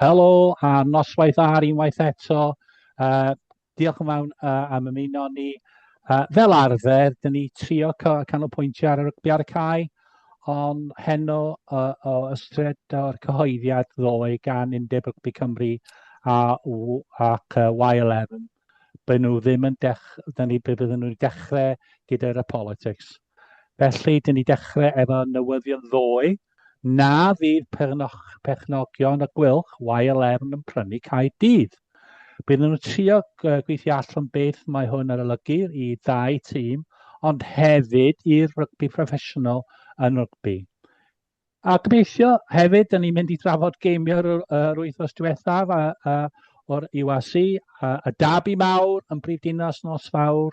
Helo a noswaith dda unwaith eto. Diolch yn fawr am ymuno ni. Fel arfer, dyn ni trio canolbwyntio ar y rygbi ar y cae, ond heno o ystyried o'r cyhoeddiad ddoe gan Undeb Rygbi Cymru a, ac Y11, byd nhw ddim yn dech, dyn ni, bydden nhw'n dechrau gyda'r politics. Felly, dyn ni dechrau efo newyddion ddoe na fydd perchnogion y Gweilch Y11 yn prynu Caerdydd. Bydden nhw'n trio gweithio allan beth mae hwn yn olygu i ddau tîm, ond hefyd i'r rygbi proffesiynol yn rygbi. A gobeithio hefyd, dyn ni'n mynd i drafod geimio'r yr wythnos diwethaf a, a, o'r URC, a, y derby mawr yn Brif Dinas nos Fawr,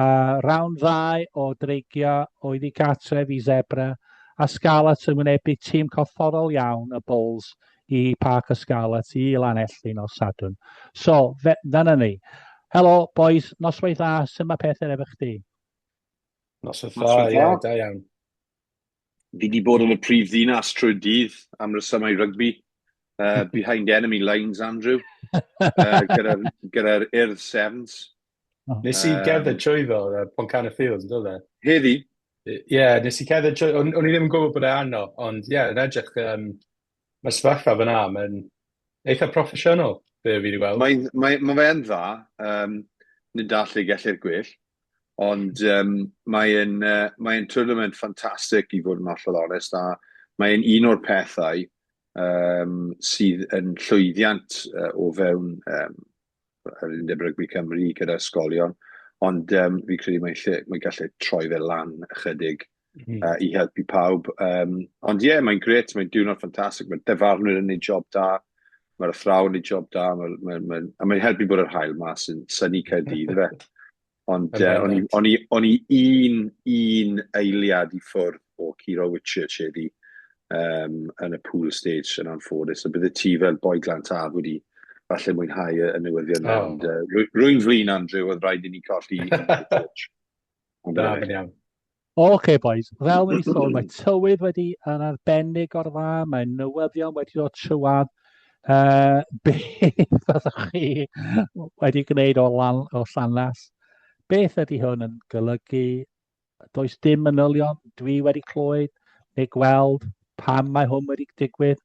a round ddau o dreigiau oedd i gartref i Zebra, a Scarlets yn wynebu tîm corfforol iawn, y Bulls, i Parc y Scarlets i Lanelli nos Sadwrn. So, fe, dyna ni. Helo, boys, noswaith dda, sut mae pethau efo chdi? Noswaith dda, ie, da iawn. Fi di bod yn y prif ddinas trwy'r dydd am resymau rygbi. Behind enemy lines, Andrew. Gyda'r gyda Urdd Sevens. Nes i gerdded trwy fo, Pontcanna Fields, yn dod e? Heddi? Ie, yeah, nes i cerdded trwy, o'n i ddim yn gwybod bod e arno, ond ie, yeah, yn edrych, mae sefyllfa fyna, mae'n eitha proffesiynol, be fi wedi gweld. Mae fe'n dda, nid all ei gellir gwell. Ond mae'n mae tournament ffantastig i fod yn hollol onest, a mae'n un o'r pethau sydd yn llwyddiant o fewn yr Undeb Rygbi Cymru gyda ysgolion, ond fi credu mae'n lle, mae'n gallu troi fe lan ychydig i helpu pawb. Ond ie, yeah, mae'n gret, mae'n diwrnod ffantastig, mae'r dyfarnwyr yn gwneud job da, mae'r athrawon yn gwneud job da, mae, mae, mae, a mae'n helpu bod yr haul mas yn synnu Caerdydd, fe. Ond o'n i un eiliad i ffwrdd o Curo Whitchurch heddi yn y pool stage yn anffodus. A bydde ti fel boi Glan Taf wedi falle mwynhau y newyddion. Oh. Ond rwy'n flin, Andrew, oedd rhaid i ni colli Whitchurch. Na, mae'n iawn. OK, boys, fel wedi sôn, mae tywydd wedi yn arbennig o'r dda, mae newyddion wedi dod trywad. Beth fyddwch chi wedi gwneud o, lan, o Llanlas? Beth ydy hwn yn golygu? Does dim manylion dwi wedi clywed neu gweld pam mae hwn wedi digwydd.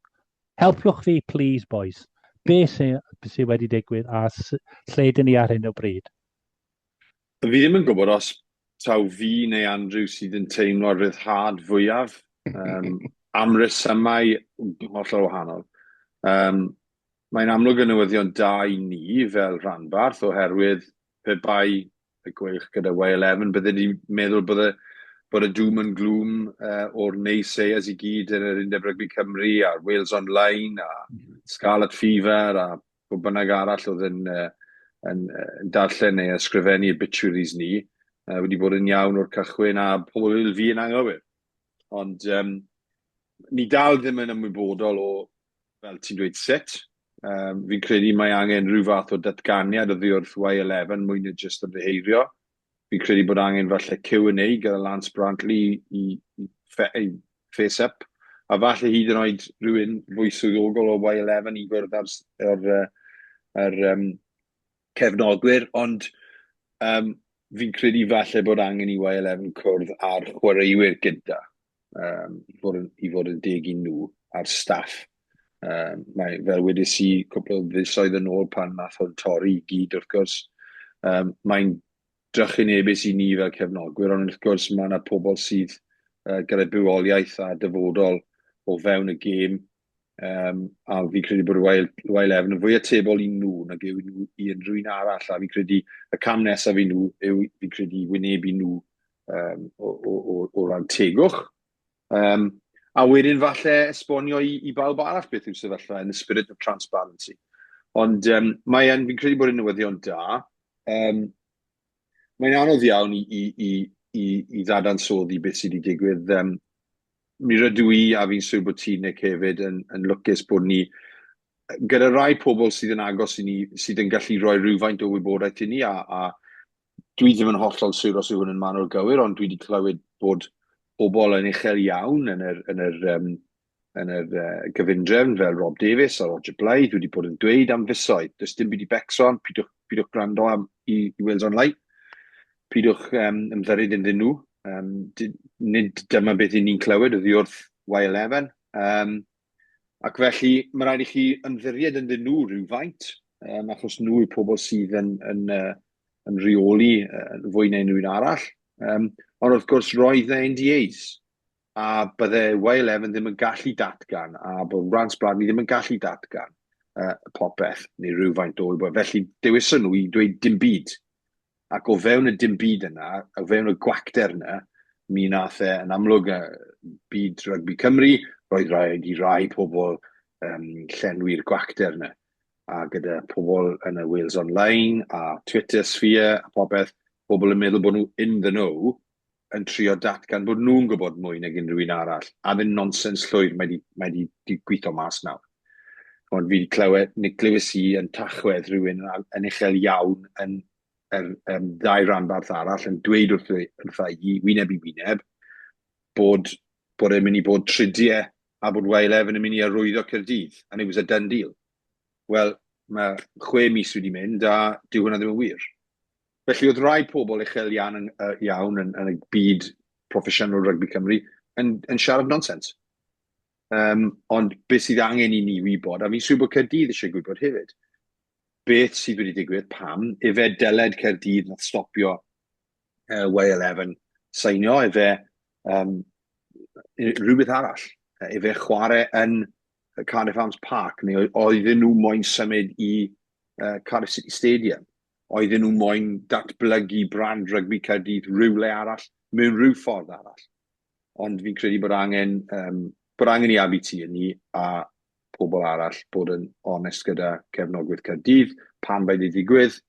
Helpwch fi, please, boys. Beth sydd sy wedi digwydd a lle dyn ni ar hyn o bryd? Fi ddim yn gwybod os taw fi neu Andrew sydd yn teimlo rhyddhad fwyaf, am resymau hollol wahanol. Mae'n amlwg yn newyddion da i ni fel rhanbarth, oherwydd pe bai y Gweilch gyda Y11, bydden ni'n meddwl bod y, bod y doom and gloom o'r naysayers i gyd yn yr Undeb Rygbi Cymru a'r Wales Online a Scarlet Fever a pwy bynnag arall oedd yn darllen neu ysgrifennu obituaries ni, wedi bod yn iawn o'r cychwyn a pobl fel fi yn anghywir. Ond ni dal ddim yn ymwybodol o, fel ti'n dweud, sut. Fi'n credu mae angen rhyw fath o datganiad oddi wrth Y11 mwy na jyst ymddiheurio. Fi'n credu bod angen falle Q&A gyda Lance Brantley i face up, a falle hyd yn oed rhywun fwy swyddogol o Y11 i gwrdd â'r yr, yr cefnogwyr, ond fi'n credu falle bod angen i Y11 cwrdd â'r chwaraewyr gynta, i fod yn deg i nhw a'r staff. Mae, fel wedes i cwpl o fisoedd yn ôl pan nath hwn torri i gyd wrth gwrs, mae'n drychinebus i ni fel cefnogwyr, ond wrth gwrs mae yna pobl sydd gyda bywoliaeth a dyfodol o fewn y gêm, a fi'n credu bod Y11 yn fwy atebol i nhw nag yw nhw i unrhyw un arall, a fi'n credu y cam nesaf i nhw yw, fi'n credu, wynebu nhw o ran tegwch. A wedyn falle esbonio i bawb arall beth yw'r sefyllfa in the spirit of transparency. Ond fi'n credu bod yn newyddion da. Mae'n anodd iawn i ddadansoddi beth sydd wedi digwydd. Mi rydw i, a fi'n siŵr bod ti, Nick, hefyd yn lwcus bod ni gyda rai pobl sydd yn agos i ni, sydd yn gallu rhoi rhywfaint o wybodaeth i ni, a dwi ddim yn hollol siŵr os yw hwn yn manwl gywir, ond dwi wedi clywed bod pobl yn uchel iawn yn yr yn yr gyfundrefn fel Rob Davies a Roger Blythe wedi bod yn dweud am fisoedd, does dim byd i becso am, pidwch, pidwch gwrando am i, i Wales Online, pidwch ymddiried ynddyn nhw. Nid dyma beth i ni'n clywed oddi wrth Y11. Ac felly mae rhaid i chi ymddiried ynddyn nhw rhywfaint, achos nhw yw pobl sydd yn, yn, yn rheoli fwy neu unrhyw un arall. Ond wrth gwrs roedd na NDAs, a bydde Y11 ddim yn gallu datgan, a bod Rance Bradley ddim yn gallu datgan popeth neu rhywfaint o wybodaeth. Felly dewison nhw i dweud dim byd. Ac o fewn y dim byd yna, o fewn y gwacter yna, mi nath e yn amlwg byd rygbi Cymru, roedd rhaid i rai pobl llenwi'r gwacter yna. A gyda pobl yn y Wales Online a Twitter sphere a popeth, pobl yn meddwl bod nhw in the know, yn trio datgan bod nhw'n gwybod mwy nag unrhyw un arall. A fe'n nonsens llwyr, mae di, mae di, di gweithio mas nawr. Ond fi wedi clywed, neu glywes i yn Tachwedd rhywun yn, yn uchel iawn yn yr ddau ranbarth arall yn dweud wrth, wrtha i, wyneb i wyneb, bod, bod e'n mynd i bod tridiau a bod Y11 yn mynd i arwyddo Caerdydd, and it was a done deal. Wel, mae 6 mis wedi mynd a dyw hwnna ddim yn wir. Felly oedd rai pobl uchel iawn, yn, iawn yn, yn y byd proffesiynol rygbi Cymru yn, yn siarad nonsens. Ond beth sydd angen i ni wybod, a fi'n siŵr bod Caerdydd eisiau gwybod hefyd, beth sydd wedi digwydd, pam, ife dyled Caerdydd nath stopio Y11 seinio, ife rhywbeth arall, ife chwarae yn Cardiff Arms Park, neu oedden nhw moyn symud i Cardiff City Stadium, oedden nhw moyn datblygu brand rygbi Caerdydd rhywle arall, mewn rhyw ffordd arall. Ond fi'n credu bod angen, bod angen i ABT yn ni a pobl arall bod yn onest gyda cefnogwyr Caerdydd, pam mae wedi digwydd.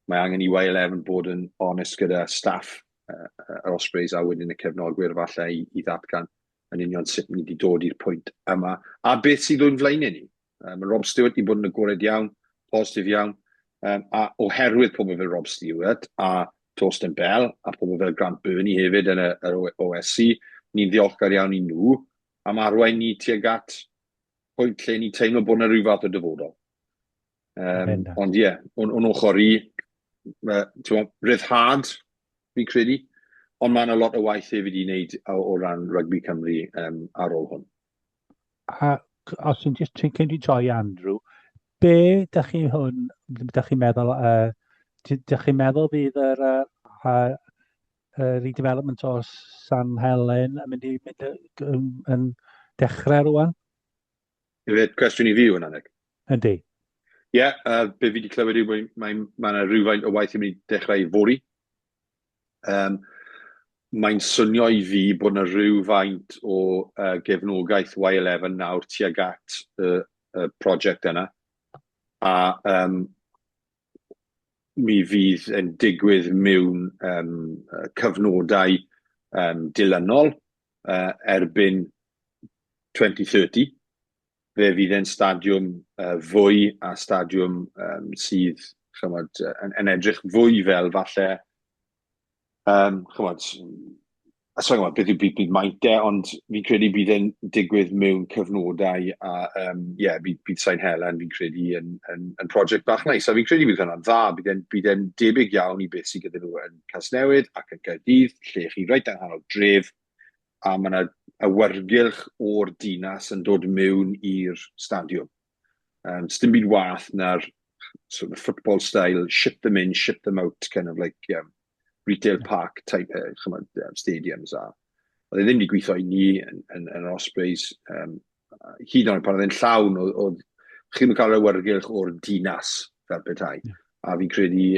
Mae angen i Y11 bod yn onest gyda staff yr Ospreys a wedyn y cefnogwyr falle i, i ddatgan yn union sut ni wedi dod i'r pwynt yma a beth sydd o'n flaenau ni. Mae Rob Stewart wedi bod yn agored iawn, positif iawn, a oherwydd pobl fel Rob Stewart a Torsten Bell a pobl fel Grant Burney hefyd yn y, yr OSC, ni'n ddiolchgar iawn i nhw am arwain ni tuag at pwynt lle ni'n teimlo bod yna rhyw fath o dyfodol. Ond ie, yeah, o'n, on ochr i, rhyddhad, fi'n credu, ond mae yna lot o waith hefyd i wneud o, o ran rygbi Cymru ar ôl hwn. A os ti'n just cyn dwi'n troi Andrew, be dych chi hwn, dych chi'n meddwl, dych chi'n meddwl fydd yr redevelopment o San Helen yn mynd i mynd yn, yn dechrau rwan? Ife cwestiwn i fi hwnna, Nick? Yndi. Ie, yeah, be fi wedi clywed yw mae mae ma yna rhywfaint o waith yn mynd i dechrau fory. Mae'n swnio i fi bod yna rhywfaint o gefnogaeth Y11 nawr tuag at y, y prosiect yna. A mi fydd yn digwydd mewn cyfnodau dilynol erbyn 2030. Fe fydd e'n stadiwm fwy a stadiwm sydd chymod, yn, yn edrych fwy fel falle, chymod, a sa'n gwybod beth yw byd, byd maint e, ond fi'n credu bydd e'n digwydd mewn cyfnodau a um, yeah, bydd, bydd Sain Helen fi'n credu yn, yn, yn prosiect bach neis. A fi'n credu bydd hwnna'n dda, bydd e'n, bydd e'n debyg iawn i beth sydd gyda nhw yn Casnewydd ac yn Caerdydd, lle chi reit yng nghanol dref, a mae yna awyrgylch o'r dinas yn dod mewn i'r stadiwm. Sdim byd wath na'r sort of football style, ship them in, ship them out, kind of like retail park type chymod, stadiums. A oedd e ddim wedi gweithio i ni yn, yn, yn yr Ospreys. Hyd yn oed pan oedd e'n llawn, oedd, oedd chi'n cael yr awyrgylch o'r dinas fel petai. Yeah. A fi'n credu,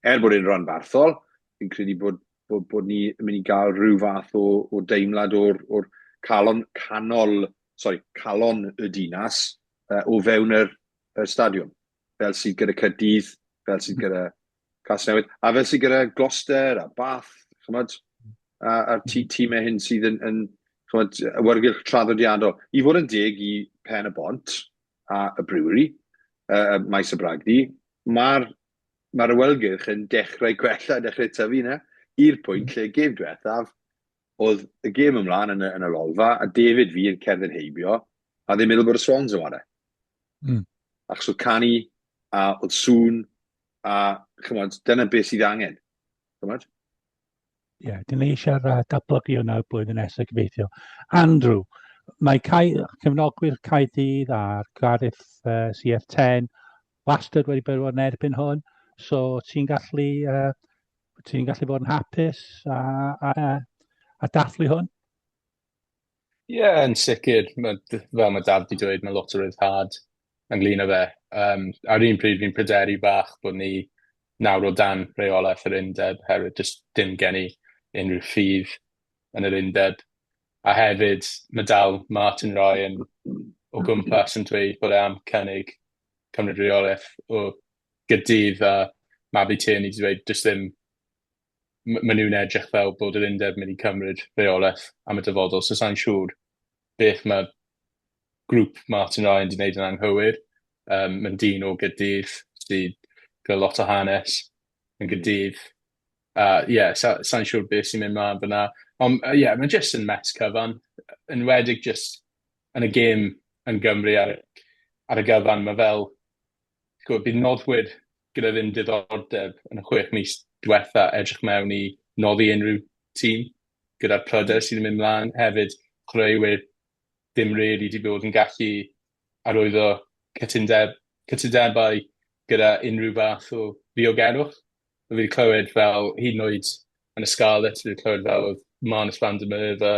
er bod e'n rhanbarthol, fi'n credu bod, bod, bod ni yn mynd i gael rhyw fath o, o deimlad o'r, or calon, canol, sorry, calon y dinas o fewn yr, yr stadiwm. Fel sydd gyda Caerdydd, fel sydd gyda Casnewydd, a fel sydd gyda Gloucester a Bath, chymod, a, a'r tîmau hyn sydd yn, yn chymod, awyrgylch traddodiadol. I fod yn deg i Pen y Bont a y Brewery, Maes y Bragdy, mae'r mae'r awyrgylch yn dechrau gwella, dechrau tyfu yna, i'r pwynt lle gêm diwethaf, Oedd y gêm ymlaen yn y, yn y lolfa, a David fi yn cerdded heibio, a ddim meddwl bod y Swans yn ware. Achos oedd canu, a oedd sŵn, a chymod, dyna beth sydd angen. Chymod? Ie, yeah, dyn ni eisiau'r datblygu hwnna blwyddyn nesaf gobeithio. Andrew, mae Cai, cefnogwyr Caerdydd a'r Cardiff CF10 wastad wedi bod yn erbyn hwn, so ti'n gallu, ti'n gallu bod yn hapus a, a, a dathlu hwn? Ie, yeah, yn sicr. Ma, fel mae Daf wedi dweud, mae lot o ryddhad ynglyn â fe. Ar un pryd fi'n pryderu bach bod ni nawr o dan reolaeth yr undeb, herwydd jyst dim gen i unrhyw ffydd yn yr undeb. A hefyd, mae dal Martin Ryan o gwmpas yn dweud bod e am cynnig cymryd reolaeth o Gaerdydd a Mabli Tierney wedi dweud does ddim maen nhw'n edrych fel bod yr undeb mynd i cymryd rheolaeth am y dyfodol, so sa'n siŵr beth mae grŵp Martin Ryan wedi gwneud yn anghywir. Mae'n dyn o Gaerdydd sydd gyda lot o hanes yn Gaerdydd. A ie, yeah, sa, sa'n siŵr beth sy'n mynd mlaen fyna. Ond ie, yeah, mae'n jyst yn mess cyfan. Yn enwedig jyst yn y gêm yn Gymru ar, ar y gyfan, mae fel Ch'mod, bydd noddwyr gyda ddim diddordeb yn y 6 mis diwetha edrych mewn i noddi unrhyw tîm gyda'r pryder sydd yn mynd mlaen. Hefyd, chwaraewyr ddim really 'di bod yn gallu arwyddo cytundeb, cytundebau gyda unrhyw fath o ddiogelwch. Fi wedi clywed fel, hyd yn oed yn y Scarlets, fi wedi clywed fel oedd Marnus van der Merwe,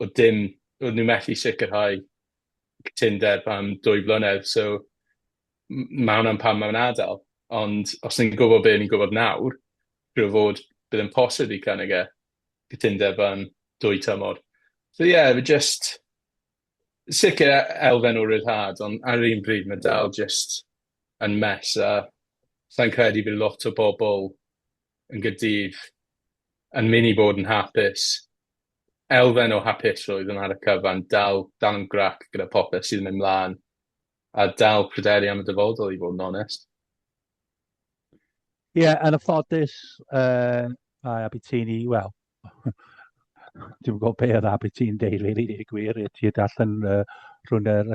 oedd dim, oedd nhw methu sicrhau cytundeb am 2 flynedd, so mae hwnna'n pam mae'n adael. Ond os ni'n gwybod be ni'n gwybod nawr, siŵr o fod bydd yn posib i cynnig e cytundeb am 2 tymor. So ie, yeah, fi just sicr elfen o ryddhad, ond ar yr un pryd mae dal just yn mess a sa'n credu bydd lot o bobl yn Gaerdydd yn mynd i bod yn hapus. Elfen o hapusrwydd yn ar y cyfan, dal, dal yn grac gyda popeth sydd yn mynd mlaen, a dal pryderu am y dyfodol, i fod yn onest. Ie, yeah, yn y ffodus, mae Abitini, wel, dwi'n gwybod be oedd Abiti'n deud, really, deud y gwir, ti darllen rhwng yr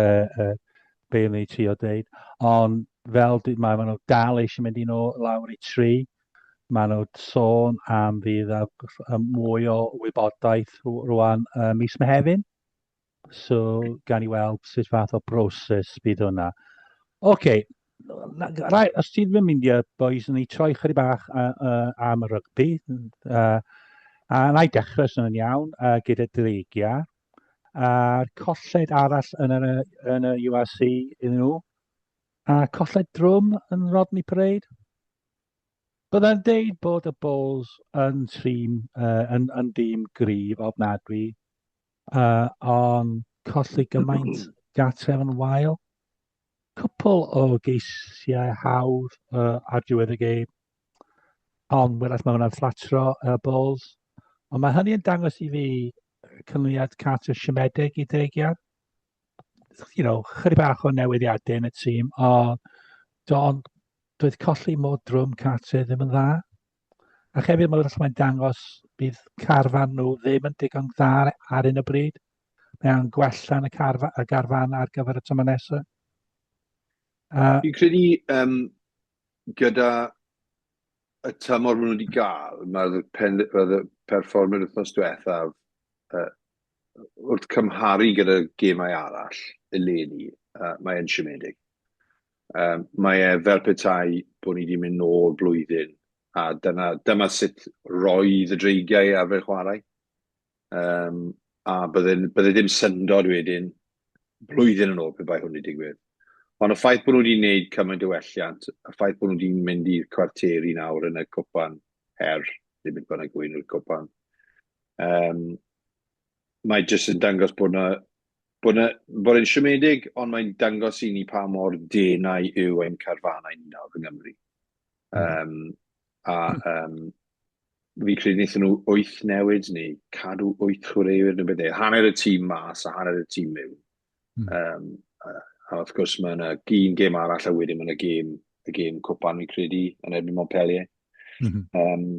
be o'n ei trio deud, ond fel mae maen nhw dal eisiau mynd i nhw lawr i 3, maen nhw sôn am fydd mwy o wybodaeth rwan mis Mehefin, So, gan i weld sut fath o broses bydd hwnna. Oce, okay. Rai, os ti ddim yn mynd i'r boys, ni troi chydig bach am y rygbi. A na i dechrau sy'n yn iawn gyda Dreigiau. A'r colled arall yn y, yn y URC iddyn nhw. A colled drwm yn Rodney Parade. Byddai'n deud bod y Bulls yn tîm, yn, yn dîm gryf ofnadwy, ond colli gymaint gartref yn wael. Cwpl o geisiau hawdd ar diwedd y gêm, ond wrach mae hwnna'n fflatro y Bulls. Ond mae hynny yn dangos i fi canlyniad cartref siomedig i Dreigiau. You know, chydig bach o newidiadau yn y tîm, ond ond doedd colli mor drwm cartre ddim yn dda. Ac hefyd mae'n mae'n dangos bydd carfan nhw ddim yn digon dda ar un o bryd. Mae angen gwella yn y, carfa, y garfan ar gyfer y tymor nesaf. Fi'n credu gyda y tymor maen nhw wedi gael, mae'r pen, y perfformiad wythnos diwethaf, wrth cymharu gyda gemau arall eleni, mae e'n siomedig. Mae e fel petai bod ni wedi mynd nôl blwyddyn, a dyna, dyma sut roedd y Dreigiau arfer chwarae. A bydde, bydde dim syndod wedyn blwyddyn yn ôl pe bai hwn wedi digwydd. Ond y ffaith bod nhw wedi gwneud cymaint o welliant, y ffaith bod nhw wedi mynd i'r cwarteri nawr yn y cwpan her, neu beth bynnag yw enw'r cwpan, mae jyst yn dangos bod na, bod na, bod e'n siomedig, ond mae'n dangos i ni pa mor denau yw ein carfanau ni nawr yng Nghymru. A fi credu wnaethon nhw 8 newid neu cadw 8 chwaraewyr neu beth. Hanner y tîm mas a hanner y tîm mewn. A, a wrth gwrs mae yna un gêm arall a wedyn mae yna gêm, y gêm cwpan fi'n credu yn erbyn Montpellier.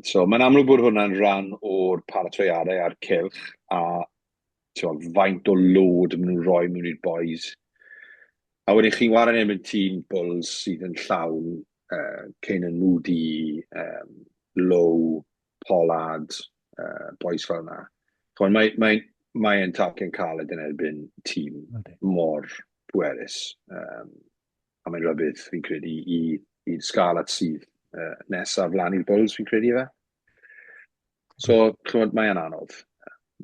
So mae'n amlwg bod hwnna'n rhan o'r paratoiadau a'r cylch, a ti'n faint o load maen nhw'n rhoi mewn i'r boys. A wedyn chi'n chwarae yn erbyn tîm Bulls sydd yn llawn Canan Moodie, Lowe, Pollard, boys fel yna. Ch'mod, mae e'n talcen caled yn erbyn tîm mor pwerus. A mae'n rhybudd, fi'n credu, i'r Scarlets sydd nesaf lan i'r Bulls, fi'n credu fe. So, ch'mod, mae e'n anodd.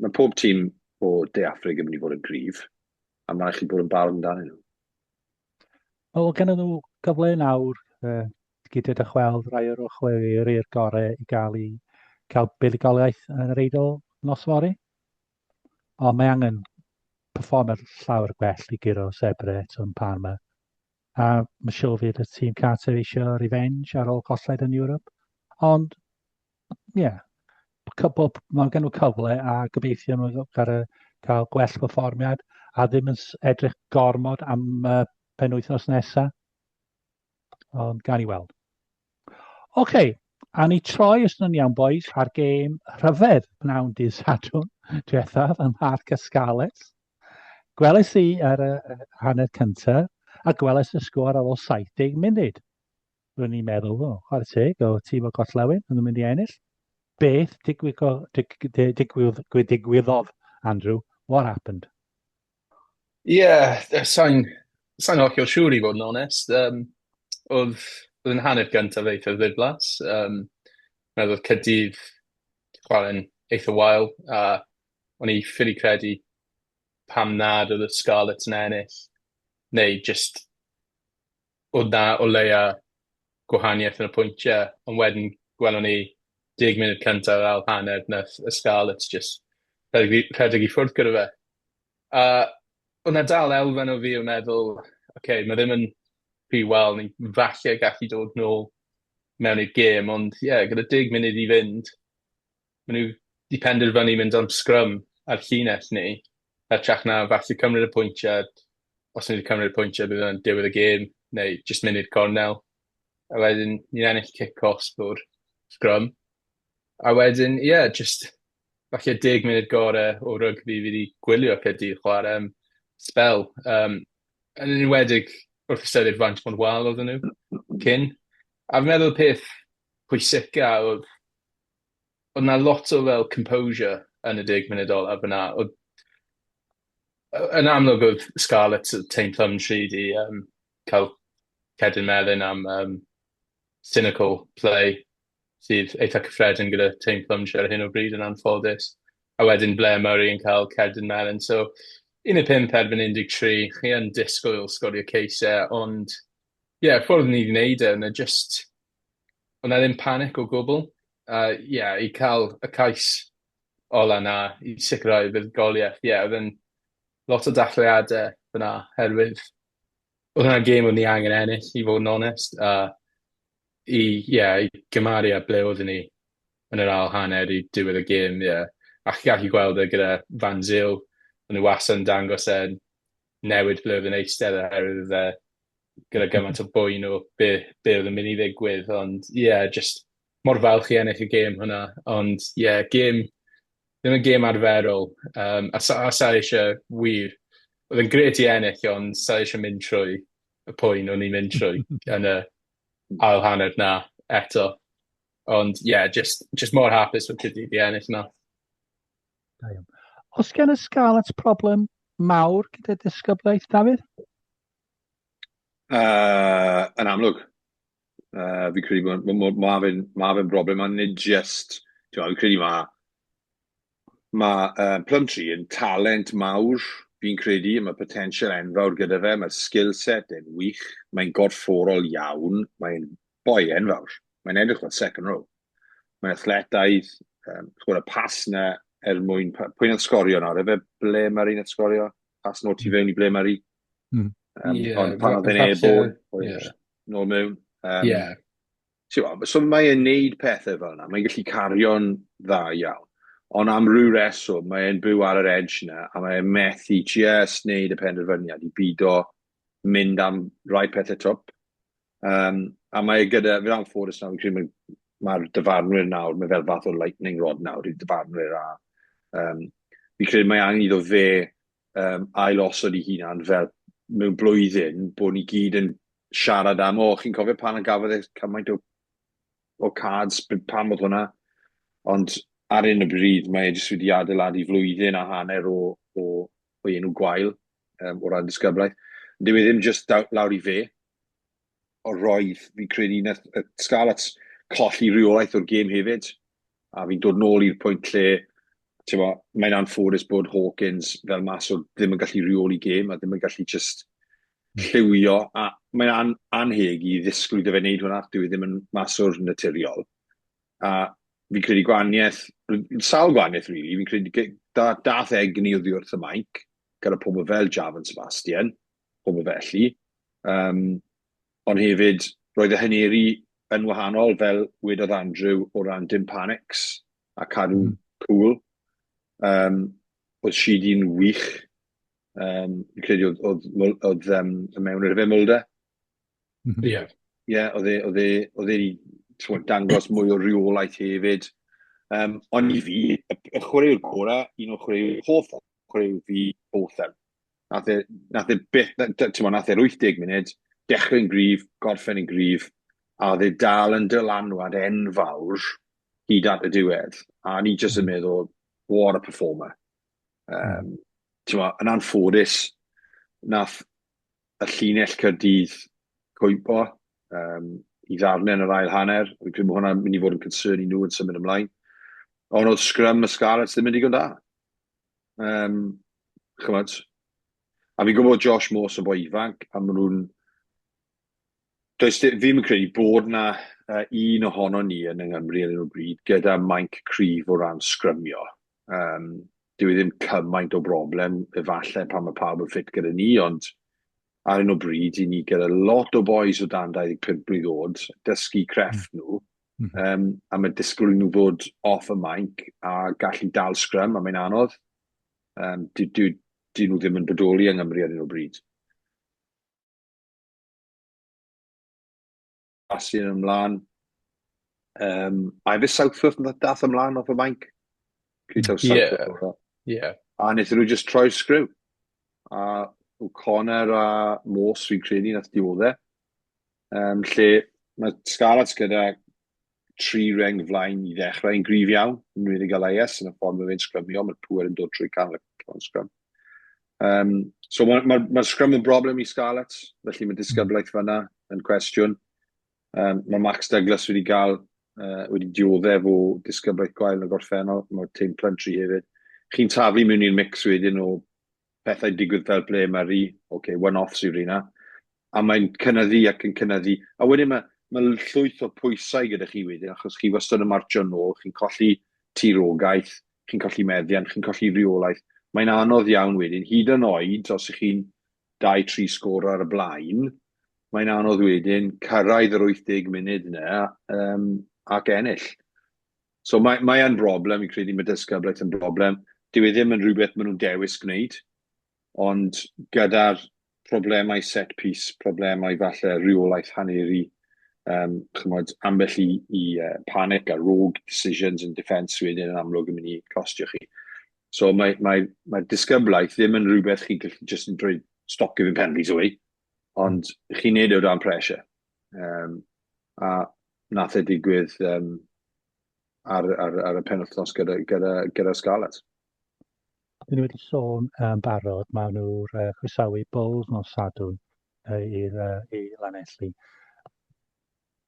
Mae pob tîm o De Affrig yn mynd i fod yn gryf, a mae'n rhaid chi bod yn barod amdanyn nhw. Wel, gen nhw gyfle nawr gyda dychweld rai o'r chwaraewyr i'r gorau i gael buddugoliaeth yn yr Eidal nos fory. Ond mae angen perfformiad llawer gwell i guro Zebre eto yn Parma. A mae'n siŵr fydd y tîm cartref eisiau revenge ar ôl colled yn Ewrop. Ond, ie, yeah, mae gen nhw cyfle a gobeithio nhw gael gwell perfformiad a ddim yn edrych gormod am penwythnos nesaf. Ond gawn ni weld. Oce, okay, a ni troi os yna'n iawn, boys, ar gêm rhyfedd pnawn dydd Sadwrn diwethaf ym Mharc y Scarlets. Gweles i ar y hanner cyntaf a gweles y sgôr ar ôl 70 munud. Rwy'n i'n meddwl, o, chwarae teg, o tîm o Gorllewin, yn mynd i ennill. Beth digwyddodd, Andrew? What happened? Ie, yeah, sa'n sa hollol siŵr i fod yn onest. Oedd yn hanner gyntaf eitha ddiflas. Meddwl oedd Caerdydd chwarae'n eitha wael, a o'n i ffili credu pam nad oedd y Scarlets yn ennill, neu just oedd 'na o leia gwahaniaeth yn y pwyntiau, ond wedyn gwelon ni 10 munud cyntaf yr ail hanner, nath y Scarlets just rhedeg i ffwrdd gyda fe. A oedd 'na dal elfen o fi yn meddwl, oce, okay, mae ddim yn rhy wael, ni falle gallu dod nôl mewn i'r gêm, ond ie, yeah, gyda 10 munud i fynd, maen nhw wedi penderfynu mynd am scrum ar llinell ni, hytrach na falle cymryd y pwyntiau. Os ni wedi cymryd y pwyntiau, bydd yn diwedd y gêm, neu jyst mynd i'r cornel. A wedyn ni'n ennill kick-off o'r scrum. A wedyn, ie, yeah, just falle 10 munud gorau o rygbi fi wedi gwylio Caerdydd chwarae am spel. Yn enwedig wrth ystyried faint mor wael oedden nhw cyn. A fi'n meddwl peth pwysica oedd 'na lot o fel composure yn y 10 munud olaf yna. Oedd, yn amlwg oedd Scarlett, Taine Plumtree di cael cerdyn melyn am cynical play sydd eitha cyffredin gyda Taine Plumtree ar hyn o bryd yn anffodus. A wedyn Blair Murray yn cael cerdyn melyn. So 15 erbyn 13, chi yn disgwyl sgorio ceisiau, ond ie, yeah, ffordd ni wedi gwneud e, yna just, o'na ddim panic o gwbl. A ie, yeah, i cael y cais ola na i sicrhau fuddugoliaeth, ie, yeah, oedd yn lot o dathliadau fyna, herwydd oedd hwnna'n gêm o'n ni angen ennill, i fod yn onest, a yeah, i gymaru â ble oeddwn ni yn yr ail hanner i diwedd y gêm, ie. Yeah. A chi gallu gweld e gyda Van Zyl, o'n nhw wastad yn dangos e'n newid ble oedd yn eistedd oherwydd e gyda gymaint o boen o be oedd yn mynd i ddigwydd, ond ie, yeah, just mor falch i ennill y gêm hwnna, ond ie, yeah, gêm, ddim yn gêm arferol, a sa eisiau wir, oedd yn grêt i ennill, ond sa eisiau mynd trwy y poen o'n i'n mynd trwy yn y ail hanner na eto. Ond ie, yeah, just mor hapus fod Caerdydd i ennill yna. Da iawn. Oes gen y Scarlets problem mawr gyda disgyblaeth, Dafydd? Yn amlwg. Fi'n credu bod ma fe'n ma fe broblem, a nid just, fi'n credu mae Plumtree yn talent mawr, fi'n credu, mae potential enfawr gyda fe, mae'r skill set yn wych, mae'n gorfforol iawn, mae'n boi enfawr, mae'n edrych fel second row. Mae'n athletaidd, chwbod y pas na er mwyn, pwy nath sgorio nawr, efe Blair Murray nath sgorio? Pas nôl tu fewn i Blair Murray. Yeah, ond pan oedd e'n airborne, nôl mewn. So mae e'n neud pethau fel yna, mae'n gallu cario'n dda iawn. Ond am ryw reswm, mae e'n byw ar yr edge na, a mae e'n methu just neud y penderfyniad i bido mynd am rai pethau twp. A mae e gyda, fi'n anffodus nawr, fi'n credu mae Mae'r dyfarnwyr nawr, mae fel fath o lightning rod nawr i'r dyfarnwyr a fi credu mae angen iddo fe ail-osod ei hunan fel mewn blwyddyn bod ni gyd yn siarad am, o, chi'n cofio pan y gafodd e cymaint o cards, pam oedd hwnna? Ond ar hyn o bryd mae e jyst wedi adeiladu flwyddyn a hanner o enw gwael o ran disgyblaeth. Dyw e ddim jyst lawr i fe, o roedd, fi'n credu, nath y Scarlets colli rheolaeth o'r gêm hefyd. A fi'n dod nôl i'r pwynt lle, ti'n mae'n anffodus bod Hawkins fel maswr ddim yn gallu rheoli gêm a ddim yn gallu just lliwio. A mae'n anheg i ddisgwyl iddo fe wneud hwnna, dyw e ddim yn maswr naturiol. A fi'n credu gwahaniaeth, sawl gwahaniaeth really, fi'n credu dath egni oddi wrth y mainc, gyda pobl fel Javan Sebastian, pobl felly. Ond hefyd, roedd y haneri yn wahanol, fel wedodd Andrew, o ran dim panics a cadw cool. Oedd Sheedy'n wych. Fi'n credu oedd y mewn i'r fe Mulder. Ie. Ie, oedd e wedi dangos mwy o reolaeth hefyd. Ond i fi, y chwaraewr gorau, un o chwaraewyr, hoff chwaraewr fi, Botham. Nath e byth, ti'n nath e'r 80 munud, dechrau'n gryf, gorffen yn gryf, a oedd e dal yn dylanwad enfawr hyd at y diwedd. A ni jyst yn meddwl, what a performer. Ti'n yn anffodus, nath y llinell Caerdydd cwympo i ddarnau yn yr ail hanner. Fi'n credu bod hwnna'n mynd i fod yn concern i nhw yn symud ymlaen. Ond oedd scrum y Scarlets ddim yn digon da. Chymod, a fi'n gwybod Josh Morse yn boi ifanc, a maen nhw'n... Does fi ddim yn credu bod na un ohono ni yn yng Nghymru ar hyn o bryd gyda mainc cryf o ran sgrymio. Dyw e ddim cymaint o broblem efallai pan mae pawb yn ffit gyda ni, ond ar hyn o bryd i ni gyda lot o boys o dan 25 mlwydd oed, dysgu crefft nhw, a mae disgwyl i nhw fod off y mainc a gallu dal scrum, a mae'n anodd. Dyn nhw ddim yn bodoli yng Nghymru ar hyn o bryd. Sebastian ymlaen. A efe Southworth dath ymlaen off y mainc? Ie. Ie. A wnaethon nhw just troi'r sgriw. A O'Connor a Morse fi'n credu nath dioddef. Lle mae Scarlets gyda tri reng flaen i ddechrau yn gryf iawn, yn enwedig Elias yn y ffordd mae fe'n sgrymio, mae'r pŵer yn dod trwy canol y sgrym. So mae'r ma sgrym yn broblem i Scarlets, felly mae disgyblaeth fyna yn cwestiwn. Mae Max Douglas wedi gael, wedi dioddef o disgyblaeth gwael yn y gorffennol, mae Taine Plumtree hefyd. Chi'n taflu mewn i'r mix wedyn o pethau digwydd fel Blair Murray, okay, one-offs yw'r un, a mae'n cynyddu ac yn cynyddu. A wedyn mae llwyth o pwysau gyda chi wedyn, achos chi wastad yn martio nôl, chi'n colli tirogaeth, chi'n colli meddiant, chi'n colli reolaeth. Mae'n anodd iawn wedyn, hyd yn oed os ych chi'n 2-3 sgôr ar y blaen, mae'n anodd wedyn cyrraedd yr 80 munud yna ac ennill. So mae yn broblem, fi'n credu mae disgyblaeth yn broblem. Dyw e ddim yn rhywbeth maen nhw'n dewis gwneud, ond gyda'r problemau set piece, problemau falle rheolaeth haneri, chymod, ambell i panic a rogue decisions in defence wedyn yn amlwg yn mynd i costio chi. So mae disgyblaeth ddim yn rhywbeth chi gallu just yn dweud stop giving penalties away, ond chi'n neud e o dan pressure. A nath e digwydd ar y penwythnos gyda Scarlets. Dyn ni wedi sôn yn barod, maen nhw'n croesawu Bulls nos Sadwrn i Lanelli.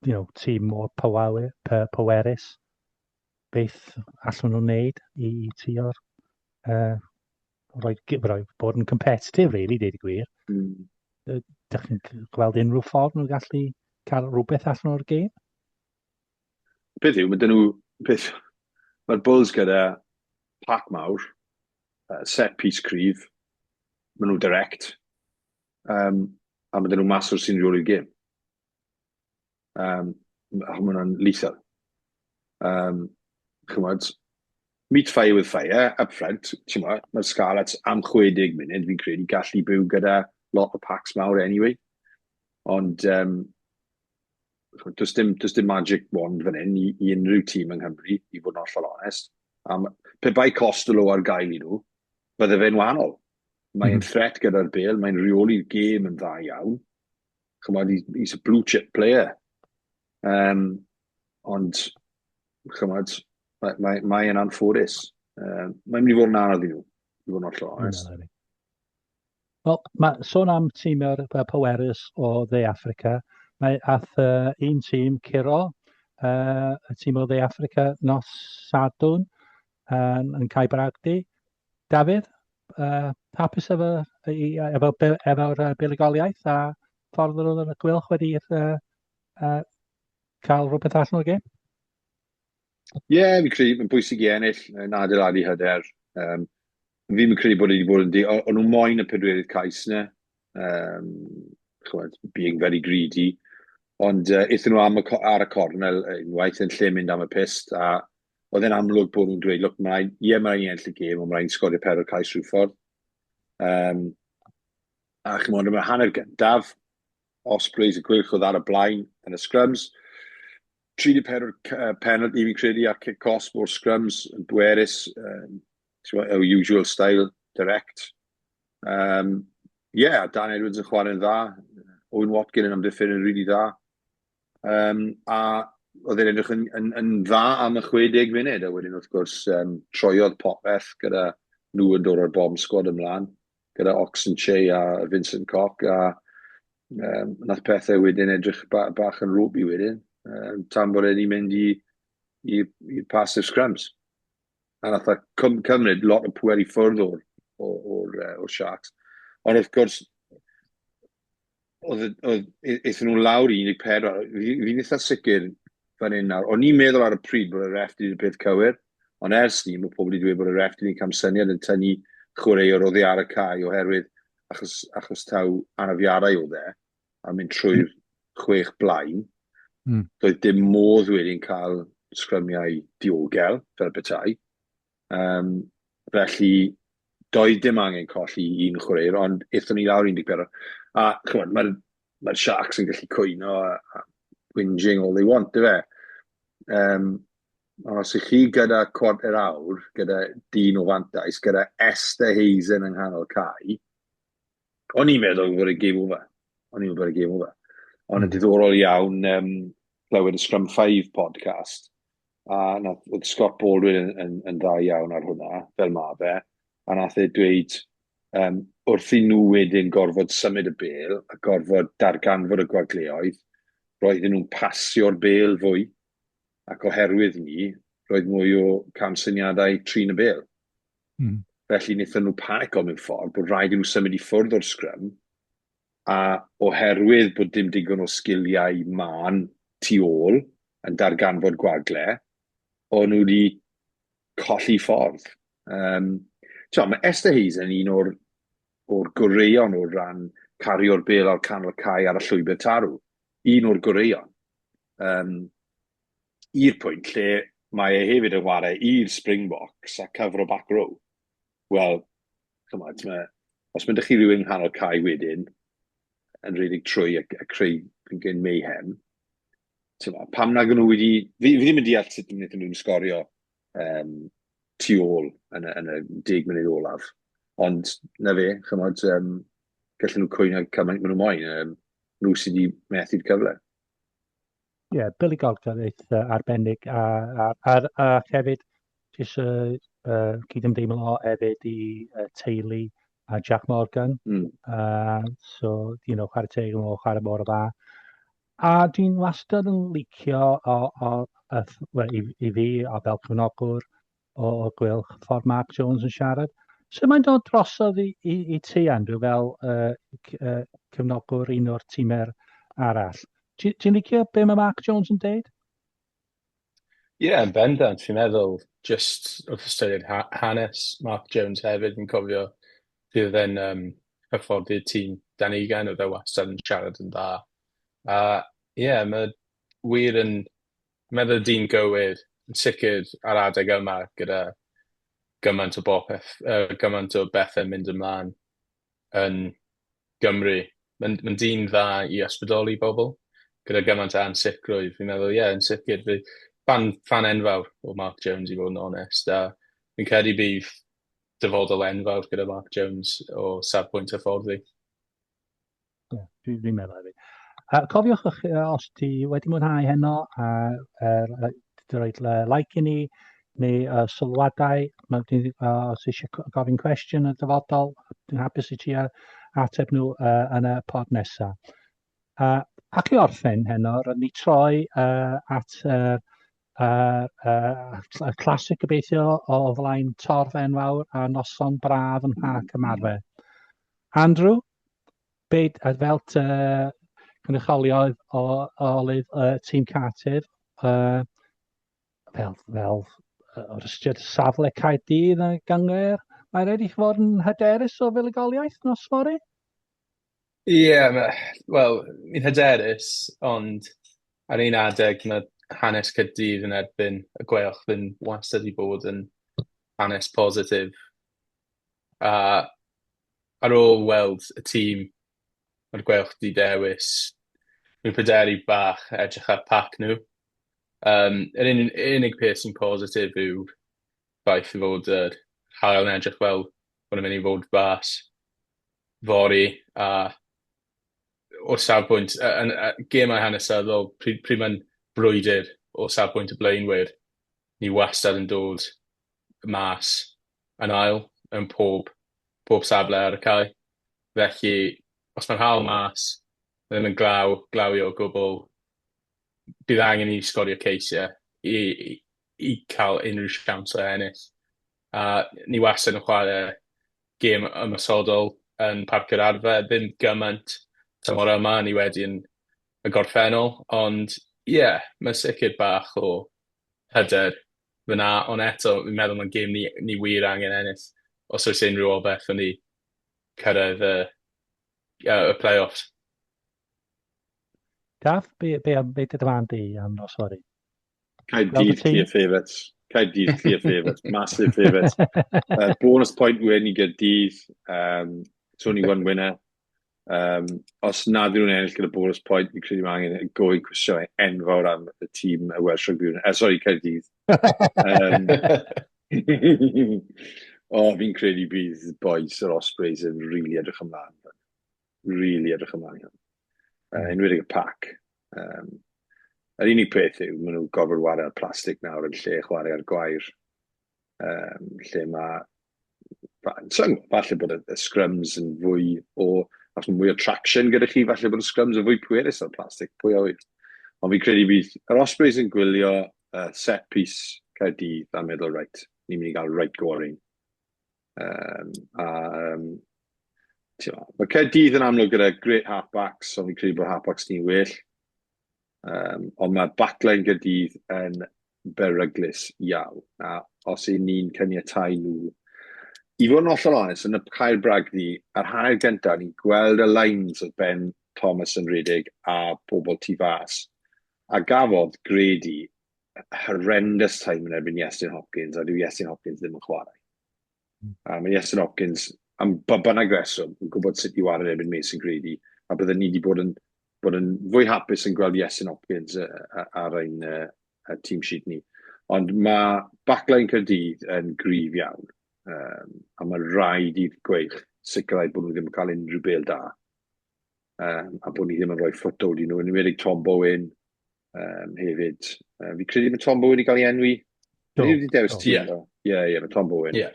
Tîm mor pwerus. Beth allwn nhw wneud i tio'r rhoi bod yn competitive, really, deud y gwir. Dych chi'n gweld unrhyw ffordd nhw'n gallu cael rhywbeth allan o'r gêm? Beth yw, mae dyn nhw, beth, mae'r Bulls gyda pack mawr, set piece cryf, maen nhw direct, a mae dyn nhw maswr sy'n rheoli'r gêm. A maen nhw'n lethal. Chymod, meet fire with fire, up front, ti'n mo, mae'r Scarlets am 60 munud, fi'n credu, gallu byw gyda lot o packs mawr anyway. Ond Does dim, does dim magic wand fan hyn i unrhyw tîm yng Nghymru, i fod yn hollol onest. A pe bai Costelow ar gael i nhw, bydde fe'n wahanol. Mae'n threat gyda'r bêl, mae'n rheoli'r gêm yn dda iawn. Chymod, he's a blue chip player. Ond, chymod, mae'n mae, mae anffodus. Mae'n mynd i fod yn anodd i nhw, i fod yn hollol onest. Wel, mae sôn am tîm pwerus o Dde Affrica. Mae ath un tîm curo y tîm o Dde Affrica nos Sadwrn yn Cae Bragdy. Dafydd, hapus efo, efo, efo'r buddugoliaeth a ffordd yr oedd y Gweilch wedi cael rhywbeth allan o'r gêm? Ie, yeah, fi'n credu, mae'n bwysig i ennill, yn adeiladu hyder. Fi'n credu bod wedi bod yn... O'n nhw moyn y pedwerydd cais yna. Chymod, being very greedy. Ond aethon nhw am y, ar y cornel unwaith yn lle mynd am y pyst, a oedd e'n amlwg bod nhw'n dweud, "Look, mae rhaid, ie, mae rhaid i ennill y gêm, ond mae rhaid i sgorio pedwar cais rhyw ffordd." A chymod, yn y hanner gyntaf, Ospreys y Gweilch oedd ar y blaen yn y scrums. 34 penalty fi'n credu a cic cosb o'r scrums yn bwerus, our usual style, direct. Yeah, Dan Edwards yn chwarae'n dda, Owen Watkin yn amddiffyn yn really dda. A oedd e'n edrych yn dda am y 60 munud, a wedyn wrth gwrs troiodd popeth gyda nhw yn dod o'r bomb squad ymlaen, gyda Ox Nché a Vincent Koch, a nath pethau wedyn edrych bach yn ropey wedyn, tan bod e'n mynd i passive scrums. A nath e cymryd lot o pwer i ffwrdd o'r Sharks. Ond wrth gwrs, oedd, aethon nhw lawr i 14. Fi'n eitha sicr fan hyn nawr. O'n i'n meddwl ar y pryd bod y ref wedi gwneud y peth cywir, ond ers ni, mae pobl wedi dweud bod y ref wedi camsyniad yn tynnu chwaraewr oddi ar y cae oherwydd achos taw anafiadau oedd e, a mynd trwy'r chwech blaen. Doedd dim modd wedyn cael sgrymiau diogel fel petai. Felly, doedd dim angen colli un chwaraewr, ond aethon ni lawr 14. A chymod, mae'r mae Sharks yn gallu cwyno a whinging all they want, dyfe? Ond os ych chi gyda cwarter awr, gyda dyn o fantais, gyda Esterhuizen yng nghanol cae, o'n i'n meddwl bod y game over. O'n i'n meddwl bod y game over. Ond yn diddorol iawn, clywed y Scrum 5 podcast, a nath, oedd Scott Baldwin yn dda iawn ar hwnna, fel ma fe, a nath e dweud, wrth i nhw wedyn gorfod symud y bêl a gorfod darganfod y gwagleoedd, roedden nhw'n pasio'r bêl fwy, ac oherwydd ni, roedd mwy o camsyniadau trin y bêl. Felly wnaethon nhw panico mewn ffordd bod rhaid i nhw symud i ffwrdd o'r sgrym, a oherwydd bod dim digon o sgiliau mân tu ôl yn darganfod gwagle, o'n nhw wedi colli ffordd. Mae Esterhuizen yn un o'r goreuon o ran cario'r bêl o'r canol cae ar y llwybr tarw. Un o'r goreuon. I'r pwynt lle mae e hefyd yn chwarae i'r Springboks a cyfro back row. Wel, chymod, os mae ydych chi rhywun nghanol cae wedyn yn rhedeg trwy a creu gen mayhem, pam nag nhw wedi... Fi ddim yn deall sut wnaethon nhw'n sgorio tu ôl yn y 10 munud olaf. Ond na fe, chymod, gallen nhw cwyno cymaint maen nhw moyn. Nhw sydd wedi methu'r cyfle. Ie, yeah, buddugoliaeth arbennig a hefyd jyst cydymdeimlo hefyd i teulu a Jack Morgan. So, chwarae teg o chwarae mor dda. A dwi'n wastad yn licio o, well, i fi, a fel cefnogwr o Gweilch, ffordd Mark Jones yn siarad. So mae'n dod drosodd i ti, Andrew, fel cefnogwr un o'r tîmau arall. Ti'n licio be mae Mark Jones yn deud? Ie, yeah, yn bendant, fi'n meddwl, just wrth ystyried hanes Mark Jones hefyd, fi'n cofio bydd e'n hyfforddi'r tîm dan 20, oedd e wastad yn siarad yn dda. A ie, yeah, mae wir yn meddwl dyn gywir, yn sicr ar adeg yma gyda gymaint o bopeth, gymaint o bethau mynd ymlaen yn Gymru. Mae'n dyn dda i ysbrydoli bobl. gyda gymaint o ansicrwydd, fi'n meddwl, ie, yeah, yn sicr, fi fan, fan enfawr o Mark Jones i fod yn onest, a fi'n credu bydd dyfodol enfawr gyda Mark Jones o safbwynt hyfforddi. Ie, yeah, dwi'n dwi meddwl hefyd. Cofiwch os ti wedi mwynhau heno, a uh, rhoi like i ni, neu sylwadau, mae, os eisiau gofyn cwestiwn yn y dyfodol, dwi'n hapus i ti ateb nhw yn y pod nesaf. Ac i orffen heno, rydyn ni troi at y classic gobeithio o flaen torf enfawr a noson braf yn Mharc Ymarfer. Andrew, be, fel cynrychioliodd o olydd tîm Cardiff, fel, fel o'r ystyried safle Caerdydd yn y gynghrair, mae'n rhaid i chi fod yn hyderus o fuddugoliaeth nos fory? Ie, yeah, wel, ni'n hyderus, ond ar un adeg mae hanes Caerdydd yn erbyn y Gweilch ddim wastad i bod yn hanes positif. A ar ôl weld y tîm mae'r Gweilch 'di dewis, dwi'n pryderu bach edrych ar pac nhw. Um, yr un, unig peth sy'n positif yw'r ffaith fod yr haul yn edrych fel bod yn mynd i fod fas fory a o'r safbwynt, yn, gemau hanesyddol, pryd, pryd mae'n brwydr o safbwynt y blaenwyr, ni wastad yn dod mas yn ail yn pob, pob safle ar y cae. Felly, os mae'r haul mas, mae ddim yn glaw, glawio o gwbl, bydd angen i sgorio ceisiau i, i, i cael unrhyw siawns o ennill. A ni wastad yn chwarae gêm ymosodol yn Parc yr Arfau, ddim gymaint tymor yma, ni wedi yn y gorffennol, ond ie, yeah, mae sicr bach o hyder fyna, ond eto, fi'n meddwl mae'n gêm ni, ni wir angen ennill os oes unrhyw obaith yn ni cyrraedd y, y play-offs. Daf, be, be, be dy farn di am nos fory? Caerdydd clear favourites. Caerdydd clear favourites. Massive favourites. Bonus point win i Gaerdydd. It's only one winner. Os nad ydyn nhw'n ennill gyda bonus point, fi'n credu mae angen gofyn cwestiynau enfawr am y tîm y Welsh Rugby Union. Sorry, Caerdydd. O, fi'n credu bydd boys yr Ospreys yn really edrych ymlaen. Really edrych ymlaen. Enwedig y pac. Yr unig peth yw, maen nhw'n gorfod ware ar plastig nawr yn lle chwarae ar gwair. Lle mae... So, falle bod y, y scrums yn fwy o... Os mae mwy o traction gyda chi, falle bod y scrums yn fwy pwerus ar plastig, pwy a ŵyr. Ond fi'n credu bydd yr Ospreys yn gwylio set piece Caerdydd a meddwl, reit, ni'n mynd i gael right go ar un. A mae Caerdydd yn amlwg gyda great halfbacks, ond fi'n credu bod halfbacks ni'n well. Ond mae backline Gaerdydd yn beryglus iawn. A os y'n ni'n caniatáu nhw... I fod yn hollol onest, yn y Caer Bragddu, ar hanner gyntaf, ni'n gweld y lines oedd Ben Thomas yn rhedeg a pobl tu fas. A gafodd Grady horrendous time yn erbyn Iestyn Hopkins, a dyw Iestyn Hopkins ddim yn chwarae. A mae Iestyn Hopkins, am ba bynnag reswm, yn gwybod sut i ware yn erbyn Mason Grady, a bydden ni wedi bod yn, bod yn fwy hapus yn gweld Iestyn Hopkins ar ein team sheet ni. Ond mae backline Caerdydd yn gryf iawn, a mae rhaid i'r Gweilch sicrhau bod nhw ddim yn cael unrhyw bêl da, a bod ni ddim yn rhoi foothold i nhw, yn enwedig Tom Bowen hefyd. Fi credu mae Tom Bowen wedi cael ei enwi. Do. Fi wedi dewis tîm. Ie, ie, mae Tom Bowen. Yeah.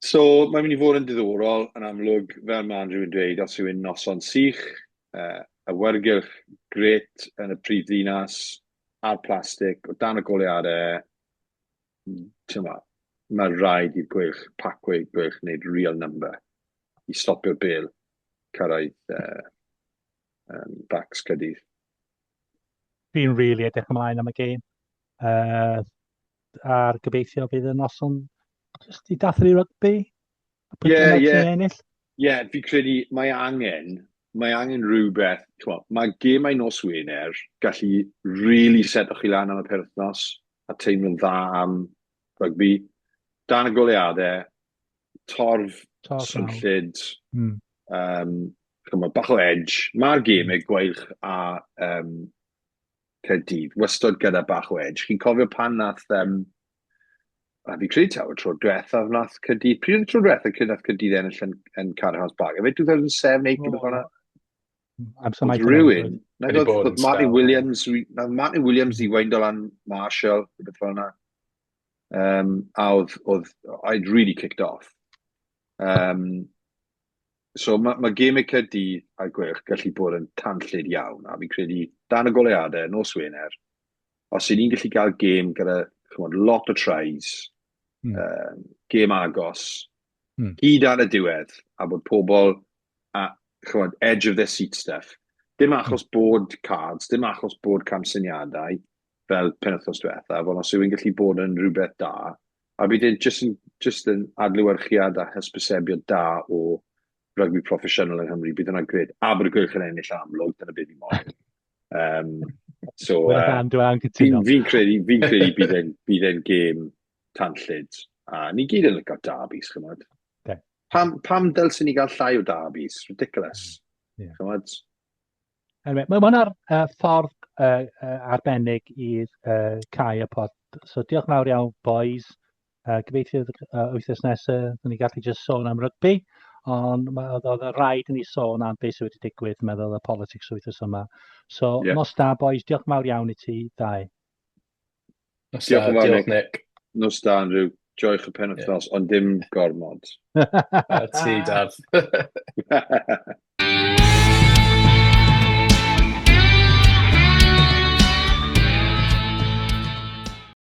So, mae'n mynd i fod yn diddorol, yn amlwg, fel mae Andrew yn dweud, os yw'n noson sych, awyrgylch grêt yn y prif ddinas, ar plastig, o dan y goleuadau, ti'n mae rhaid i'r Gweilch, pacway Gweilch wneud real number i stopio'r bêl cyrraedd backs Caerdydd. Fi'n really edrych ymlaen am y gêm. A'r gobeithio bydd y noson jyst i dathlu rygbi. A pwy bynnag sy'n ennill. Ie, yeah, fi credu mae angen, mae angen rhywbeth, t'mo, mae gemau nos Wener gallu really seto chi lan am y penwythnos a teimlo'n dda am rygbi. Dan y goleuadau, torf, Torf mawr. swnllyd. Chymod, bach o edge. Mae'r gemau Gweilch a Caerdydd wastod gyda bach o edge. Chi'n cofio pan nath... a fi credu taw y tro diwethaf nath Caerdydd... Pryd oedd y tro diwethaf cyn nath Caerdydd ennill yn Cardiff House Park? Efe 2007, 8, rhywbeth fel 'na? Amser Oedd rhywun... Nag oedd, oedd Martin Williams, nath Martin Williams i weindo lan Marshall, rhywbeth fel yna. A oedd, oedd, I'd really kicked off. So mae ma gemau Caerdydd a Gweilch gallu bod yn tanllyd iawn, a fi'n credu dan y goleuadau, nos Wener, os y'n ni'n gallu cael gêm gyda chymod, lot o tries, gêm agos, hyd ar y diwedd, a bod pobl a, chymod, edge of their seat stuff. Dim achos bod cards, dim achos bod camsyniadau fel penwythnos diwethaf, ond os yw'n gallu bod yn rhywbeth da, a bydd e'n jyst yn, jyst yn adlewyrchiad a hysbysebiad da o rygbi proffesiynol yng Nghymru, bydd hwnna'n grêt. A bod y Gweilch yn ennill amlwg, dyna beth fi moyn. So, fi'n fi credu, fi'n credu bydd e'n bydd e'n gêm tanllyd. A ni gyd yn licio derbys, chymod. Okay. Pam dylswn ni gael llai o derbys? Ridiculous. Chymod? Anyway, mae hwnna'r ffordd arbennig i'r cae y pod. So diolch mawr iawn, boys. Gobeithio wythnos nesaf, ni gallu just sôn am rygbi, ond oedd oedd y rhaid i ni sôn am beth sydd wedi digwydd, meddwl y politics wythnos yma. So, nos da, boys, diolch mawr iawn i ti, ddau. Nos da, Diolch yn fawr, diolch Nick. Nick. Nos da, Andrew. Joiwch y penwythnos, ond dim gormod. A ti, Daf.